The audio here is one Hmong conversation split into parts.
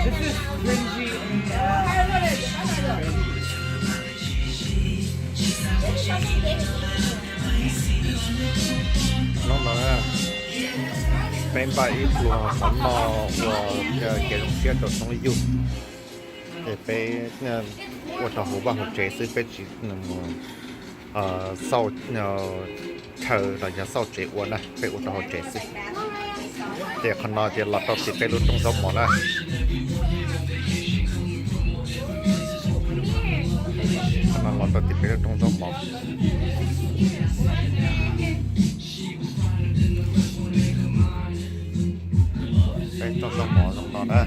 Hnub no peb npaj ib pluag mov noj ua kev zoo siab rau hnub yug. Ces peb ua rau hauv vaj hauv tsev xwb, peb tsis mus xauj chaw los yog xauj tsev ua na, peb ua rau hauv tsev xwb. Ces qhov no ces los rau tim peb lub rooj zaub mov na. Qhov no los rau tim peb lub rooj zaub mov. Peb rooj zaub mov zoo no na.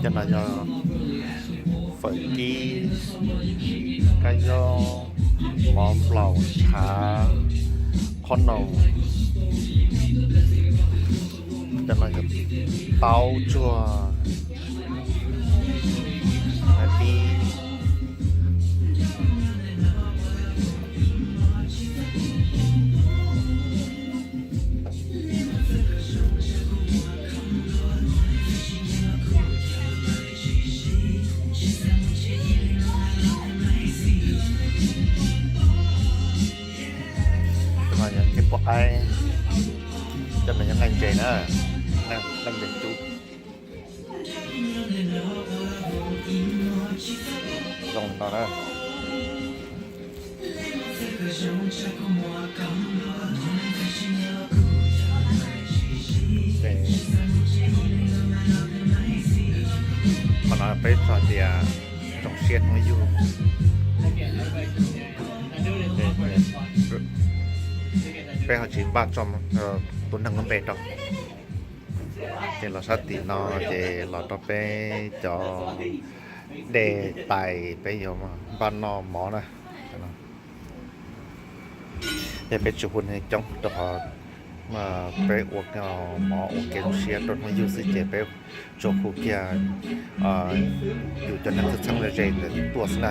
Cov no yog fawm kib, kab yob, mov nplaum, ntshav, qhob noom. Cov no yog taub tsuag, dib. Cov no yog ncej puab qaib, cov no yog nqaij ntses na, nqaij ntses cub. Zoo no na. Qhov no peb tso tias zoo siab hnub yug. Peb ho tsis npaj tso tus neeg lub npe rau. Ces los sab tim no ces los rau peb cov dej tais peb yuav npaj noj mov na. Ces peb tsis hu neeg coob rau qhov peb ua mov ua kev zoo siab rau hnub yug xwb ces peb tsuas hu kiag yus cov neeg txheeb txheeb ze ze ntawd tuaj xwb na.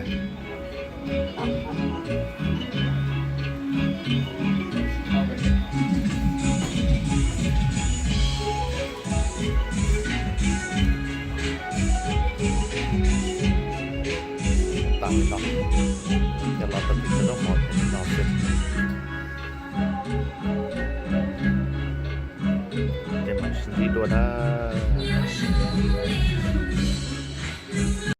Tas li no, yog los rau tim lub rooj mov no xwb. Ces mam sib ntsib dua na.